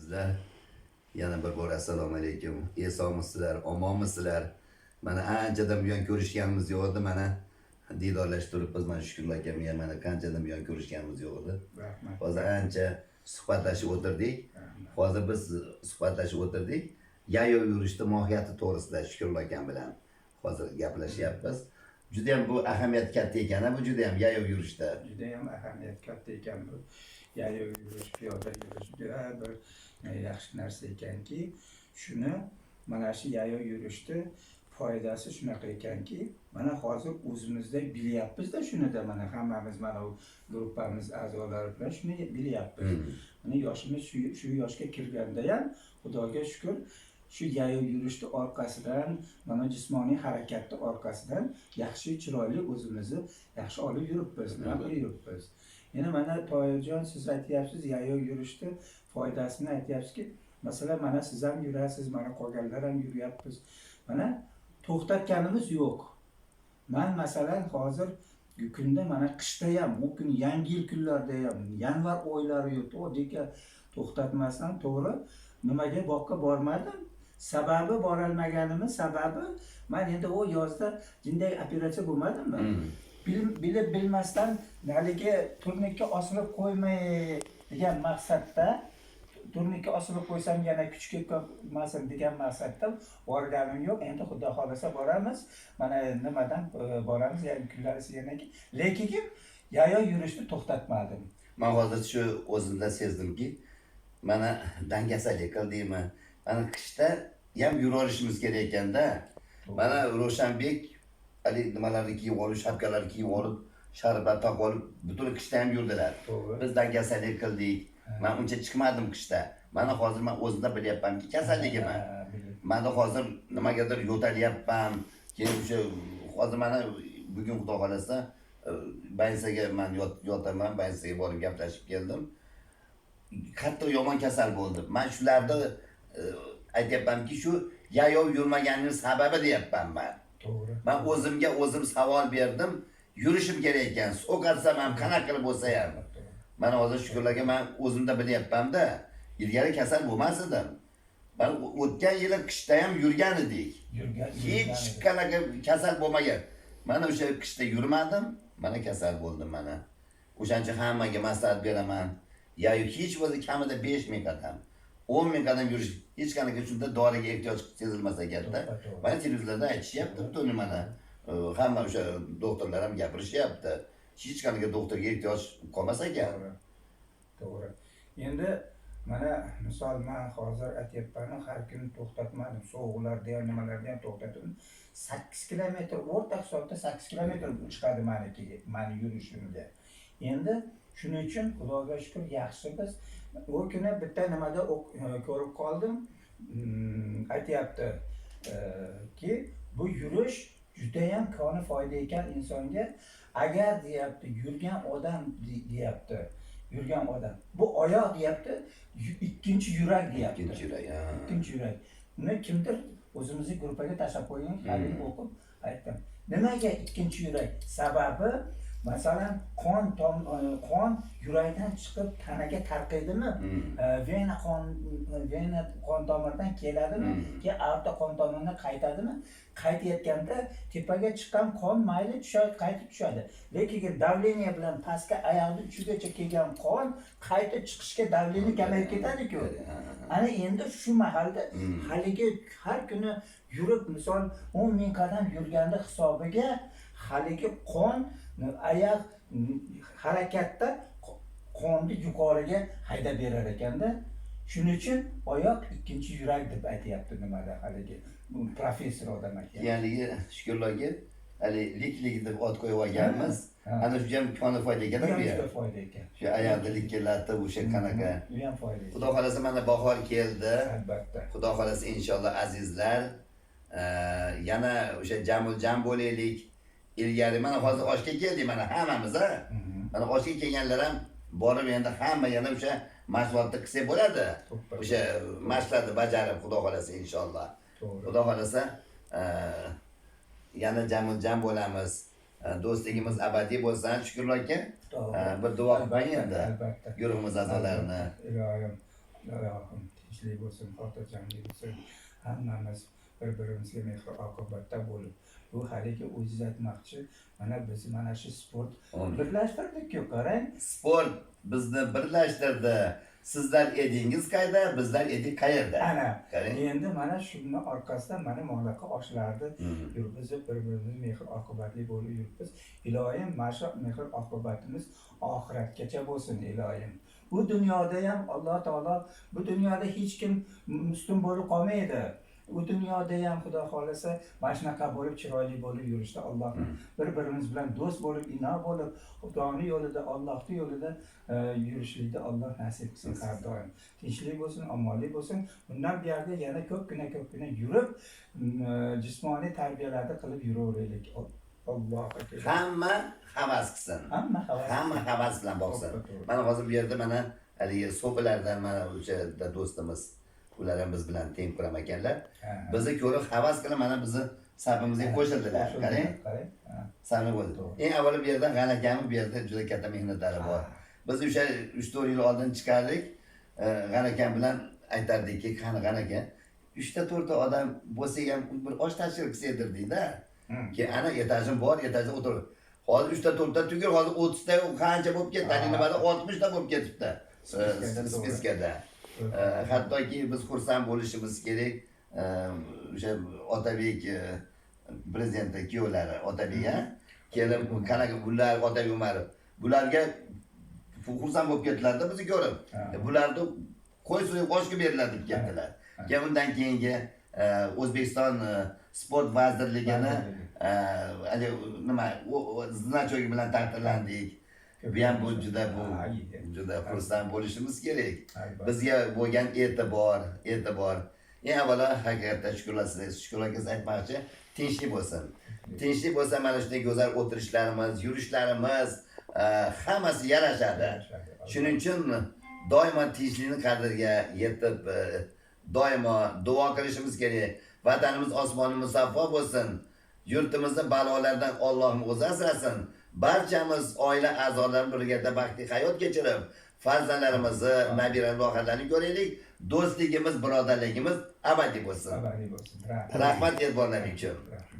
Azizlar, yana bir bor assalomu alaykum. Esonmisizlar, omonmisizlar? Mana anchadan buyon ko'rishganimiz yo'q edi. Mana diydorlashib turibmiz. Mana Shukrullo akam ham mana qanchadan buyon ko'rishganimiz yo'q edi. Rahmat. Hozir ancha suhbatlashib o'tirdik. Hozir biz suhbatlashib o'tirdik. Yayov yurishni mohiyati to'g'risida Shukrullo akam bilan hozir gaplashyapmiz. Juda ham bu ahamiyat katta ekan, bu juda ham yayov yurishda. Judayam ahamiyat katta ekan bu. Yayov yurish, piyoda yurish juda bir yaxshi narsa ekanki, shuni mana shu yayov yurishni foydasi shunaqa ekanki, mana hozir o'zimizda bilyapmiz-da shuni-da, mana hammamiz, mana u gruppamiz a'zolari bilan shuni bilyapmiz. Mana yoshimiz shu yoshga kirganda ham, Xudoga shukur, shu yayov yurishni orqasidan, mana jismoniy harakatni orqasidan yaxshi, chiroyli o'zimizni yaxshi olib yuribmiz, nima qilib yuribmiz. Endi mana, Toyirjon, siz aytyapsiz, yayov yurishni foydasini aytyapsizki, masalan, mana siz ham yurasiz, mana qolganlar ham yuryapmiz. Mana to'xtatganimiz yo'q. Man, masalan, hozir kunda, mana qishda ham, u kun Yangi yil kunlarida ham, yanvar oylari yo'q, to to'xtatmasdan, to'g'ri, nimaga boqqa bormadim. Sababi, borolmaganimni sababi, man endi u yozda jinday operatsiya bo'lmadimmi? Bilib bilmasdan haligi turnikka osilib qo'ymay degan maqsadda, turnikka osilib qo'ysam yana kuch kelib qolmasin degan maqsadda borganim yo'q. Endi Xudo xohlasa boramiz. Mana nimadan boramiz, ya'ni kunlari yanaki. Lekin yayov yurishni to'xtatmadim. Man hozir shu o'zimda sezdimki, mana dangasalik qildikmi, mana qishda ham yuraverishimiz kerak ekanda. Mana Ro'shanbek haligi nimalarni kiyib olib, shapkalarni kiyib olib, shariflar taqib olib, butun qishda ham yurdilar. Biz dangasalik qildik. Man uncha chiqmadim qishda. Mana hozir man o'zimda bilyapmanki kasalligimni. Ha, bilib. Manda hozir nimagadir yo'talyapman. Keyin o'sha hozir mana bugun, Xudo xohlasa, больница ga man yotaman, больница ga borib gaplashib keldim. Qattiq yomon kasal bo'ldim. Man shularni aytyapmanki, shu yayov yurmaganimning sababi deyapman man. Man o'zimga o'zim savol berdim. Yurishim kerak ekan. So'qatsam ham, qanaqa qilib bo'lsa ham. Mana hozir shukurlarga man o'zimda bilyapman-da. Ilgari kasal bo'lmas edim. Man o'tgan yili qishda ham yurgan edik. Yurgan. Hech qanaqa kasal bo'lmagan. Mana o'sha qishda yurmadim, mana kasal bo'ldim mana. O'shaning uchun hammaga maslahat beraman. Ya hech bo'lmasa kamida 5000 qadam, 10 ming qadam yurish, hech qanaqa shunda doriga ehtiyoj sezilmas ekanda. To'g'ri. Mana televizorda aytishyapti butun mana hamma o'sha doktorlar ham gapirishyapti. Hech qanaqa doktorga ehtiyoj qolmas ekan. To'g'ri. Endi mana misol, man hozir aytyapmanu, har kuni to'xtatmadim. Sovuqlarda ham, nimalarda ham to'xtatdim. 8 kilometr, o'rta hisobda 8 kilometr chiqadi maniki, mani yurishimga. Endi shuning uchun, Xudoga shukur, yaxshi biz. U kuni bitta nimada ko'rib qoldim. Aytyapti ki, bu yurish judayam koni foyda ekan insonga. Agar, deyapti, yurgan odam deyapti. Yurgan odam. Bu oyoq, deyapti, ikkinchi yurak, deyapti. Ikkinchi yurak. Ha. Ikkinchi yurak. Uni kimdir o'zimizni gruppaga tashlab qo'ygan, haligi o'qib aytdim. Nimaga ikkinchi yurak? Sababi, masalan, qon yurakdan chiqib tanaga tarqaydimi? Vena qon tomirdan keladimi? Keyin aorta qon tomiridan qaytadimi? Qaytayotganda tepaga chiqqan qon mayli tushadi, qaytib tushadi. Lekin давление bilan pastga, oyoqni uchigacha kelgan qon qayta chiqishga давление kamayib ketadi-ku. Ana endi shu mahalda haligi har kuni yurib, misol, 10 ming qadam yurganda hisobiga haligi qon oyoq harakatda qonni yuqoriga haydab berar ekanda. Shuning uchun oyoq ikkinchi yurak deb aytyapti nimada haligi bu professor odam aytyapti. Haligi Shukurlo aka, hali lik-lik deb ot qo'yib olganmiz. Ha. Ana shu ham koni foyda ekan Bu ham bu juda ham. foyda ekan. Shu oyoqni likillatib o'sha qanaqa. Bu ham foyda ekan. Xudo xohlasa, mana bahor keldi. Albatta. Xudo xohlasa, inshaalloh, azizlar, yana o'sha jamul jam bo'laylik. Ilgari mana hozir oshga keldik mana hammamiz, ha. Mana oshga kelganlar ham borib endi hamma yana o'sha mashg'ulotni qilsak bo'ladi. To'ppa. O'sha mashqlarni bajarib, Xudo xohlasa, inshaalloh. To'g'ri. Xudo xohlasa, yana jamul jam bo'lamiz. Do'stligimiz abadiy bo'lsin, Shukurlo aka. To'g'ri. Bir duo qilib qo'ying endi. Albatta. Guruhimiz a'zolarini. Ilohim, ilohim. Tinchlik bo'lsin, xotirjamlik bo'lsin. Hammamiz bir birimizga mehr oqibatda bo'lib, bu haligi o'zingiz aytmoqchi, mana biz mana shu sport Amin. birlashtirdik-ku, qarang. Sport bizni birlashtirdi. Sizlar edingiz qayda, bizlar edik qayerda? Ana Qarang. endi mana shuni orqasidan mana bunaqa oshlarni yuribmiz, bir birimiz mehr oqibatli bo'lib yuribmiz. Iloyim, mana shu mehr oqibatimiz oxiratgacha bo'lsin, iloyim. Bu dunyoda ham Alloh taolo, bu dunyoda hech kim ustun bo'lib qolmaydi. U dunyoda ham Xudo xohlasa mana shunaqa bo'lib, chiroyli bo'lib yurishda Alloh bir birimiz bilan do'st bo'lib, ino bo'lib, Xudoni yo'lida, Allohning yo'lida yurishlikni Alloh nasib qilsin har doim. Tinchlik bo'lsin, omonlik bo'lsin. Bundan buyog'iga yana ko'pgina ko'pgina yurib, jismoniy tarbiyalarni qilib yuraveraylik. Allohu akbar. Hamma havas qilsin. Hamma havas. Hamma havas bilan boqsin. To'g'ri. Mana hozir bu yerda mana haligi so'pilardan mana o'sha do'stimiz, ular ham biz bilan teng kuram ekanlar. Bizni ko'rib havas qilib mana bizni safimizga qo'shildilar. Qarang. Qarang. Safga qo'shildi. Eng avvalo bu yerda G'ani akamiz, bu yerda juda katta mehnatlari bor. Biz o'sha 3-4 yil oldin chiqardik. G'ani akam bilan aytardikki, qani G'ani aka, 3ta 4ta odam bo'lsa ham bir osh tashkil qilsak derdik-da. Keyin ana etajim bor, etajda o'tirib. Hozir 3ta 4ta tugul, hozir 30ta qancha bo'lib ketdi, haligi nimada 60 ta bo'lib ketibdi. Списка da, to'g'ri. Списка da. Hattoki biz xursand bo'lishimiz kerak. O'sha Otabek, prezidentni kuyovlari Otabek, a? Kelib qanaqa bular Otabek Umarov. Bularga xursand bo'lib ketdilar-da bizni ko'rib. Bularni qo'y so'yib oshga beriladi deb ketdilar. Keyin undan keyingi O'zbekiston sport vazirligini haligi nima значок i bilan taqdirlandik. Bu ham bu juda bu juda xursand bo'lishimiz kerak. Bizga bo'lgan e'tibor, e'tibor. Eng avvalo haqiqatda shukrlar sizga, shukrlar aka aytmoqchi, tinchlik bo'lsin. Tinchlik bo'lsa mana shunday go'zal o'tirishlarimiz, yurishlarimiz, hammasi yarashadi. Shuning uchun doimo tinchlikni qadriga yetib, doimo duo qilishimiz kerak. Vatanimiz osmoni musaffo bo'lsin. Yurtimizni balolardan Allohim o'zi asrasin. Barchamiz oila a'zolari birgalikda baxtli hayot kechirib, farzandlarimizni, nabira rohatlarini ko'raylik. Do'stligimiz, birodarligimiz abadiy bo'lsin. Abadiy bo'lsin. Rahmat e'tiborlaring uchun. Rahmat.